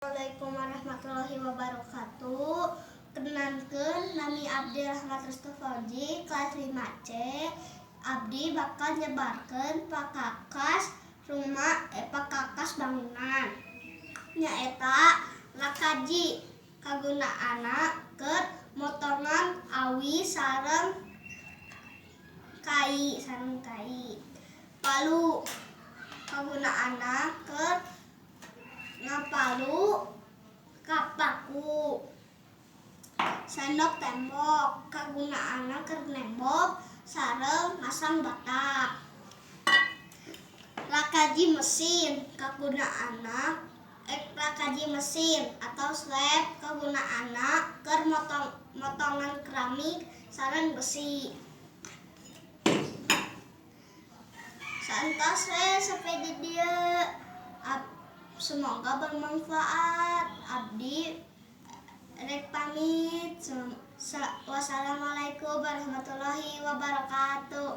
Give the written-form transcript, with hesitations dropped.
Assalamualaikum warahmatullahi wabarakatuh. Kenalkeun, nami Abdi Rahmat Restu Fauzi, kelas 5C. Abdi bakal nyebarkeun pakakas rumah, pakakas bangunan. Nyaeta lakaji, kagunaanna keur motongan awi sareng kai. Palu, kagunaanna keur ngapalu kapaku. Sendok tembok, kagunaanna keur nembok sareng masang bata. Lakaji mesin, kagunaanna lakaji mesin atau slep, kagunaanna keur motongan keramik sareng besi. Saentos we sampai di dieu. Semoga bermanfaat. Abdi rek pamit. Wassalamualaikum warahmatullahi wabarakatuh.